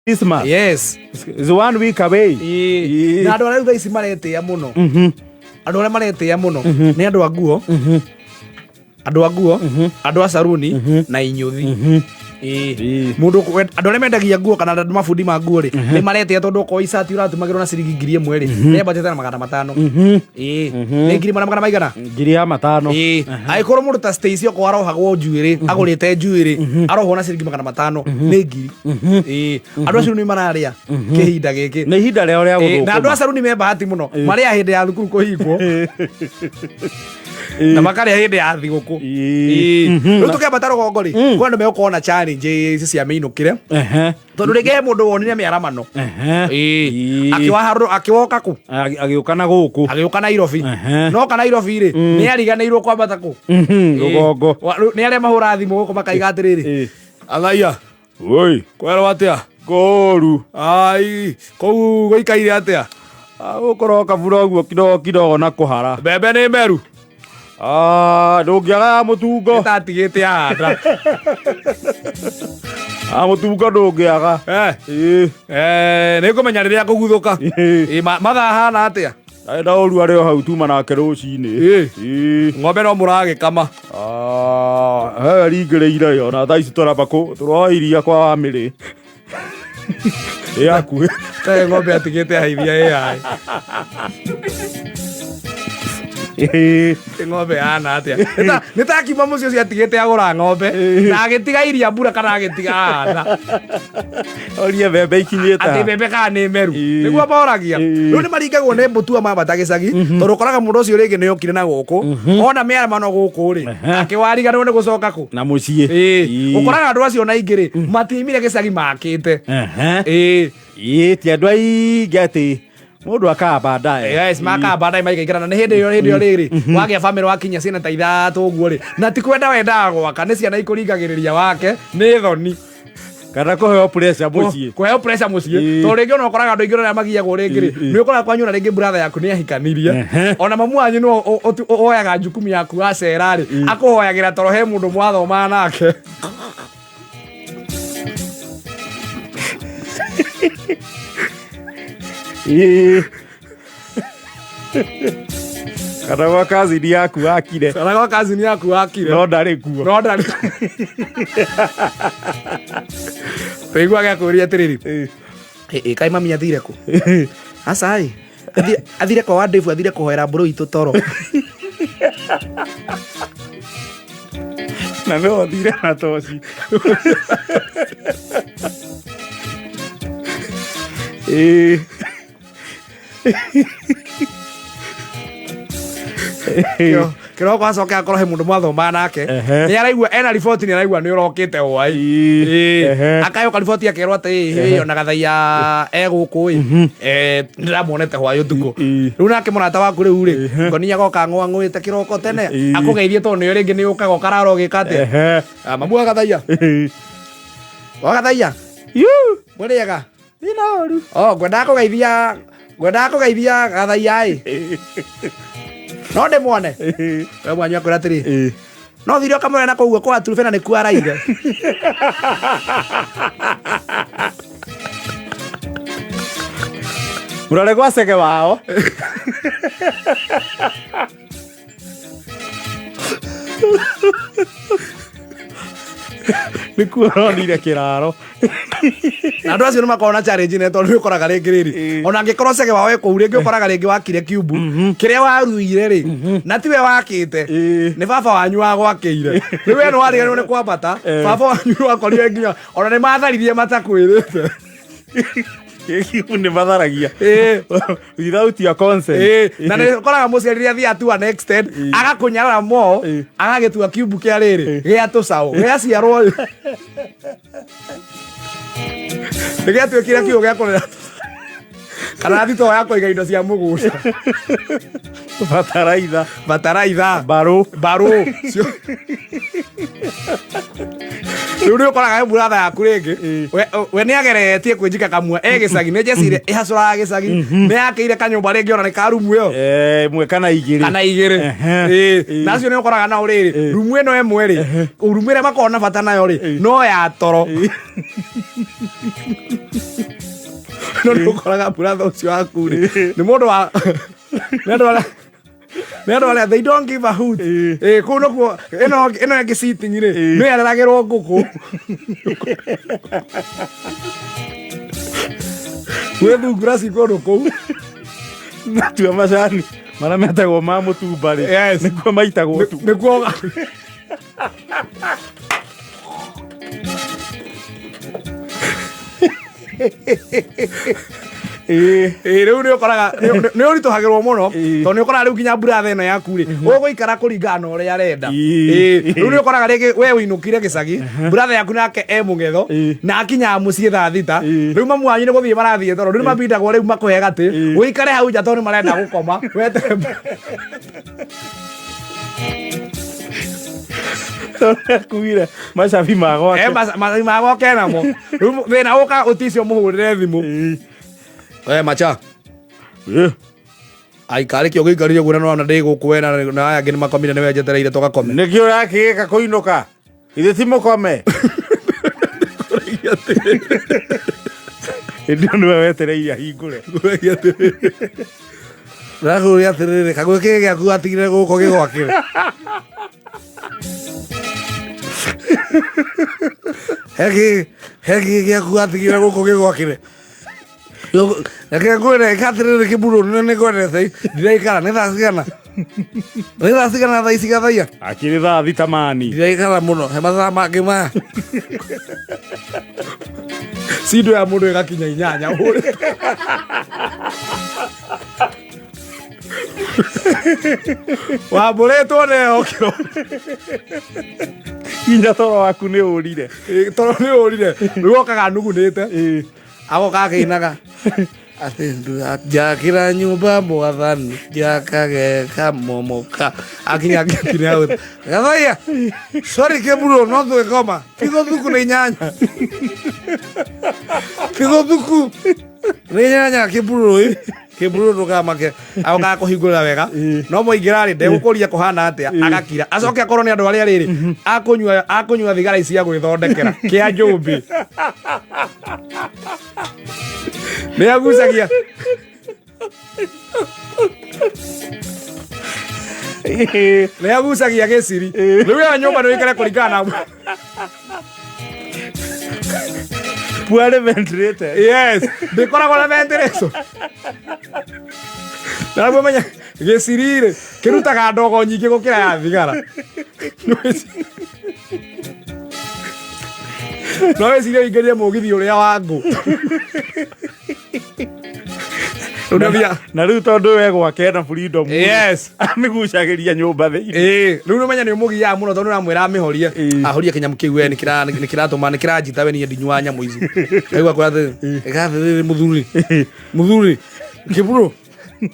Christmas. Yes. It's one week away. Ĩĩ. Ĩĩ. Na andũ arĩa rĩu thaa ici maretĩĩa mũno, andũ arĩa maretĩĩa mũno nĩ andũ a nguo, andũ a nguo, andũ a saruni na inyũthi. Ĩĩ. Mũndũ andũ arĩa mendagia nguo kana andũ mabundi ma nguo rĩ, nĩ maretĩĩa tondũ okorwo icati ũratumagĩrwo na ciringi 1000 rĩ, nĩambatĩte na 500. Ĩĩ. Nĩ ngiri ĩmwe na magana maigana? 5,000. Ĩĩ. Angĩkorwo mũndũ ta Stacy okorwo arohagwo njuĩrĩ, agũrĩte njuĩrĩ, arohwo na ciringi 500, nĩ ngiri. Ĩĩ. Andũ acio nĩ mararĩa kĩhinda gĩkĩ. Nĩ ihinda rĩao rĩa Ĩĩ, na andũ gũthũkũma. a saruni me bahati mũno, marĩa hĩndĩ ya thukuru kũhingwo na makarĩa hĩndĩ ya thigũkũ. Ĩĩ. Ĩĩ. Rĩu tũkĩambata rũgongo rĩ, kwĩ andũ megũkorwo na challenge ici cia mĩinũkĩre, tondũ rĩngĩ he mũndũ wonire mĩaramano. Ĩĩ. Akĩwaharũrwo, akĩwoka kũ? Agĩũka na gũkũ. Agĩũka Nairobi. Noka Nairobi rĩ, nĩ ariganĩirwo kwambata kũ? Rũgongo. Nĩ arĩa mahũraga thimũ gũkũ makaiga atĩrĩrĩ, athaia Oi. Kwerwo atĩa? Kũru. Ai, kũu gũikaire atĩa? Gũkũroka kabura ũguo kidogo kidogo na kũhara. Mbembe nĩ meru? Ah, ndũngĩaga ya mũtungo. Nĩtatigĩte ahanda. Ya mũtungo ndũngĩaga. Ĩĩ. Nĩ ngũmenya rĩrĩa ngũguthũka. Ĩĩ. Ĩĩ, mathaa hana atĩa? Ndarĩ na ũru arĩ o hau tuma nake rũcinĩ. Ĩĩ. Ĩĩ. Ng'ombe no mũragĩkama. Ah, he ringĩrĩire yo na thaa ici tũramba kũ tũroa iria kwa wamĩrĩ. Ĩ hakuhĩ. Kaĩ ng'ombe atigĩte ahaithia ĩ yaĩ. Ĩĩ. Ĩ ng'ombe yahana atĩa? Nĩ ta akiuma mũciĩ ũcio atigĩte agũra ng'ombe na agĩtiga iria mbura kana agĩtiga ahanda. Orie mbembe ikinyĩte Atĩ ha. mbembe kana nĩ meru. Ĩĩ. Nĩguo moragia. Ĩĩ. Rĩu nĩ maringagwo nĩ mbũtua mambata gĩcagi tondũ ũkoraga mũndũ ũcio rĩngĩ nĩ okire na gũkũ ona mĩaramano gũkũ rĩ, akĩwariganĩrwo nĩ gũcoka kũ? Na mũciĩ. Ĩĩ. Ĩĩ. Ũkoraga andũ acio na aingĩ rĩ, matiumire gĩcagi makĩte. Ĩĩ. Ĩĩ, ti andũ aingĩ atĩ mũndũ akaga baadaye. Yes, makaga baadaye maikaikara na nĩ hĩndĩ ĩyo, hĩndĩ ĩyo rĩrĩ wagĩa bamĩrĩ wakinya ciana ta ithatũ ũguo rĩ, na ti kwenda wendaga gwaka, nĩ ciana ikũringagĩrĩria wake nĩ thoni. Kana kũheo pressure mũciĩ. Kũheo pressure mũciĩ. Tondũ rĩngĩ ona ũkoraga andũ aingĩ arĩa magiagwo rĩngĩ rĩ, nĩ ũkoraga kwanyu ona rĩngĩ brother yaku nĩ ahikanirie. Ona mamu wanyu nĩ oyaga jukumu yaku wacera rĩ, akũhoyagĩra toro he mũndũ mwathomaga nake. Ĩĩ. Kana gwa cousin yaku wakire. Kana gwa cousin yaku wakire. No ndarĩ kuo. No ndarĩ. Tũigua agĩakũria atĩrĩrĩ. Ĩ kaĩ mami athire kũ? Aca ĩ. Athire kwa Wandevu, athire kũhoera mbũrũ itũ toro. Na no athire na toci. Ĩĩ. Kĩroko acoke akorwo he mũndũ mwathomaga nake, nĩ araigua ena riboti, nĩ araigua nĩ ũrokĩte hwaĩ. Akaheo kariboti akerwo atĩ ĩ ona gathaia e gũkũ ĩ, ndĩramuonete hwaĩ ũtukũ. Rĩu nake mũrata waku rĩu rĩ, ngoni agoka ng'wang'ũĩte kĩroko tene akũgeithie tondũ nĩwe rĩngĩ nĩ ũkaga ũkarara ũgĩka atĩa. Mamu wa gathaia, wa gathaia mũrĩega? Thina ũru. Oh, ngwendaga kũgeithia, ngwendaga kũgeithia gathaia ĩ. No ndĩmuone. We mwanyu akwĩra atĩrĩ, no thire ũkamũre na kũu kwa Turubena nĩkuo araire. Mũrore gwa cege wao. Nĩkuo ũronire kĩraro. Na andũ acio nĩ makoragwo na challenge nene tondũ nĩ ũkoraga rĩngĩ rĩrĩ, ona angĩkorwo cege wao wĩ kũu, rĩngĩ ũkoraga rĩngĩ wakire kiumbu kĩrĩa waruire rĩ, na tiwe wakĩte, nĩ baba wanyu wagwakĩire. Rĩu we nĩ wariganĩrwo nĩ kwambata, baba wanyu wakorire nginya ona nĩ matharirie matakwĩrĩte. Kiumbu nĩ matharagia. Without your consent. Ĩĩ, na nĩ ũkoraga mũciari rĩrĩa athiĩ atua next step, agakũnyarara mo, agagĩtua kiumbu kĩa rĩrĩ gĩa tũcaũ gĩaciarwo nĩ gĩatuĩkire kiugũ gĩa kũrera kana thitoo ya kũiga indo cia mũgũnda. Bataraitha. Bataraitha. Mbarũ. Mbarũ. Rĩu nĩ ũkoraga he buratha yaku rĩngĩ we nĩ ageretie kwĩnjika kamua e gĩcagi nĩ njecire ĩhacũraga gĩcagi nĩ yakĩire kanyũmba rĩngĩ ona nĩ ka rumu ĩyo. Eh, ĩmwe kana igĩrĩ. Kana igĩrĩ. Ĩĩ, na acio nĩ ũkoraga nao rĩrĩ rumu ĩno ĩmwe rĩ, rumu ĩrĩa makoragwo na bata nayo rĩ no ya toro. No nĩ ũkoraga buratha ũcio waku rĩ nĩ mũndũ wa nĩ andũ arĩa nĩ andũ arĩa they don't give a hoot. Ĩĩ, kũu nĩkuo ĩno ĩno ĩngĩ sitting rĩ nĩ yareragĩrwo ngũkũ gwĩ thungura ci kũndũ kũu. Matua macani marĩa metagwo ma mũtumba rĩ Yes. nĩkuo maitagwo tu. Nĩkuo. Ĩĩ, rĩu nĩ ũkoraga nĩ ũritũhagĩrwo mũno tondũ nĩ ũkoraga rĩu nginya mbura ĩno yaku rĩ ũgũikara kũringana na ũrĩa arenda. Ĩĩ, rĩu nĩ ũkoraga rĩngĩ we ũinũkire gĩcagi, brother yaku nake e mũgetho na akinyaga mũciĩ thaa 6. Rĩu mamu wanyu nĩ gũthiĩ marathiĩ toro, rĩu nĩ mabindagwo rĩu makũhe gatĩ ũikare hau nja tondũ nĩ marenda gũkoma weterere. Akuire macabi ma gwake. Eh, macabi ma gwake namo. Rĩu thĩna ũka ũticio mũhũrĩre thimũ. We macha. Aikarĩ kĩo gĩikarire ũguo na nĩwona ndĩ gũkũ we na aya angĩ nĩmakomire nĩwe njetereire tũgakome. Nĩkĩ ũrakĩgĩka kũinũka? Ithe ti mũkome. Hĩndĩ ĩyo nĩwe wetereire ahingũre. Ndakũria atĩrĩrĩ, kagwe kĩĩ gĩaku watigire gũkũ gĩgwakĩre? He kĩĩ gĩaku watigire gũkũ gĩgwakĩre? Reke ngwĩre, ĩka atĩrĩrĩ kĩburu, nĩ ngwendete, ndiraikara, nĩ thaa cigana? Nĩ thaa cigana thaa ici gathaia? Akĩrĩ thaa 6 mani. Ndiraikara mũno, he mathaa mangĩ maya. Cindo ya mũndũ ĩgakinya 8 ũhũre. Wambũrĩtwo neo kĩro. Nginya toro waku nĩ ũrire. Toro nĩ ũrire. Rĩu okaga nugunĩte. Agoka akĩinaga. Atĩ njakĩra nyũmba mwathani njakage kamomoka akinya ngĩtine hau gathaia sorry kĩburo no twĩkoma tigo thuku nĩ 8 tigo thuku nĩ 8 kĩburo ĩ kĩburo ndũkamake agokaga kũhingũrĩra wega no mũingĩra rĩ ndegũkũria kũhana atĩa agakira acoke akorwo nĩ andũ arĩa rĩrĩ akũnyua thigara ici cia gwĩthondekera kĩa njũmbĩ nĩ agucagia. Nĩ agucagia gĩciri rĩu ĩyo nyũmba nĩ ũikare kũringana na Poorly ventilated. Yes, ndĩkoragwo na ventilation na naguo menya gĩciri rĩ kĩrutaga ndogo nyingĩ gũkĩra ya thigara. No wĩcirie ũingĩrie mũgithi ũrĩa wa ngũ. Rĩu nĩ ũthiaga- Na rĩu tondũ we gwake na freedom. Yes. Amĩgucagĩria nyũmba thĩinĩ. Ĩĩ, rĩu nĩ ũmenya nĩ ũmũgiaga mũno tondũ ũramwĩra amĩhorie. Ahorie kĩnyamũ kĩu we nĩ kĩratũma nĩ kĩranjita we niĩ ndinyuaga nyamũ ici. Kaigua kwĩra atĩrĩ, ĩka atĩrĩrĩ mũthuri. Mũthuri, kĩburu,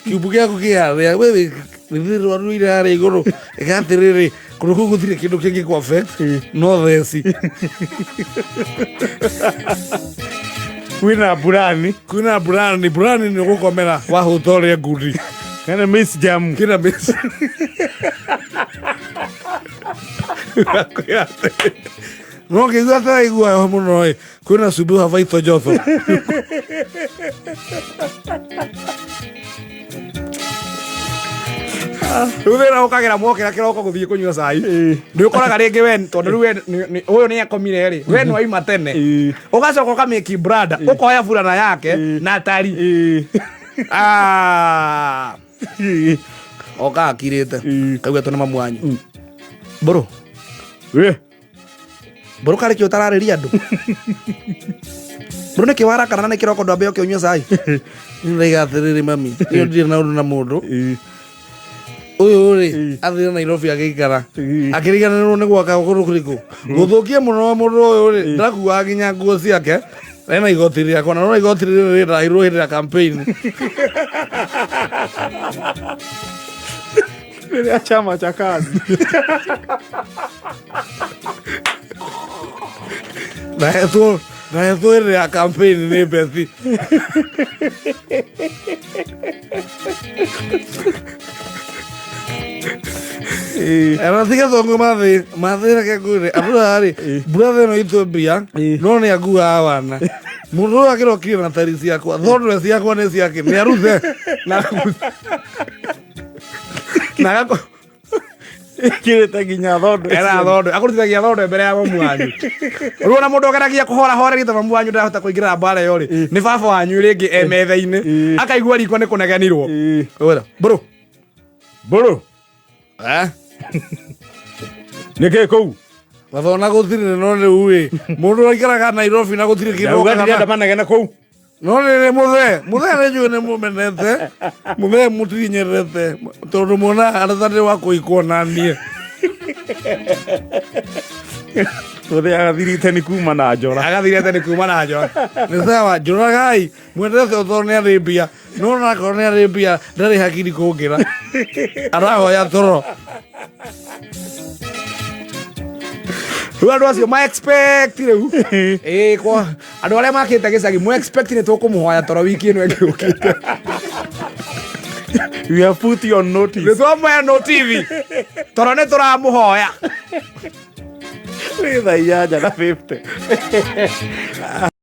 kiumbu gĩaku kĩ harĩa, we wĩ rĩthĩ rwaruire harĩa igũrũ. Ĩka atĩrĩrĩ, kũndũ kũu gũtirĩ kĩndũ kĩngĩ kũ affect, no theci. Kwĩna burani. Kwĩna burani, burani nĩ ũgũkomera wahũta ũrĩa ngundi. Kana Miss Jam. Kĩna Miss. No kĩigua ataraigua heho mũno ĩ, kwĩna cumbĩ wa baito njotho. Rĩu thĩna ũkagĩra mwokĩra kĩroko gũthiĩ kũnyua cai nĩ ũkoraga rĩngĩ we tondũ rĩu we ũyũ nĩ akomire rĩ we nĩ waima tene ũgacoka ũkamĩki brada ũkoya burana yake na tari. Ah. Oka akirĩte kaigua tũ nĩ mamu wanyu mbũrũ mbũrũ karĩ kĩ ũtararĩria andũ mbũrũ nĩkĩ warakara na nĩ kĩroko ndwambe ũke ũnyue cai? Ndaiga atĩrĩrĩ mami, niĩ ndirĩ na ũndũ na mũndũ ũyũ rĩ athire Nairobi agĩikara akĩriganĩrwo nĩ gwaka kũndũ kũrĩkũ gũthũkia mũno mũndũ ũyũ rĩ ndakuaga nginya nguo ciake ena igoti rĩakwa na no igoti rĩrĩ rĩrahirwo hĩndĩ ya campaign. Rĩrĩa chama cha kazi. Na hetwo na hetwo ĩrĩ ya campaign nĩ Bethi. Era tiga tongo mathi mathi reke ngwire andũ aya rĩ mbura ĩno itũ mbia no nĩ anguaga wana mũndũ ũyũ akĩrokire na tari ciakwa thondwe ciakwa nĩ ciake nĩ aruthe na na agako Ĩkĩrĩte nginya thondo. Era thondo akũrutithagia thondo mbere ya mamu wanyu. Rĩu ona mũndũ ũgeragia kũhorahoreria ta mamu wanyu ndarahota kũingĩra mbara ĩyo rĩ, nĩ baba wanyu rĩngĩ e metha-inĩ akaigua riko nĩ kũnegenirwo. Wĩra bro. Mbũrũ. Eh? Nĩkĩ kũu? Mathona gũtirĩ no rĩu ĩ mũndũ ũraikaraga Nairobi na gũtirĩ kĩndũ Ndauga okaga ndirenda na- manegene kũu. No rĩrĩ mũthee mũthee nĩ njũĩ nĩ mũmenete mũthee mũtinyendete tondũ muonaga arĩ ta ndĩ wa kũhikwo na niĩ. Mũthee agathirite nĩ kuma na njora. Agathirite nĩ kuma na njora. Nĩ sawa njũragai mwendete tondũ nĩ arĩ mbia no nakorwo nĩ arĩ mbia ndarĩ hakiri kũngĩra arahoya toro. Rĩu andũ acio ma expect rĩu ĩĩ kwa andũ arĩa makĩte gĩcagi mu expect nĩ tũkũmũhoya toro wiki ĩno ĩngĩ yũkĩte. We have put you on notice. Nĩ twamuoya notithi toro nĩ tũramũhoya. Nĩ thaa 8:50.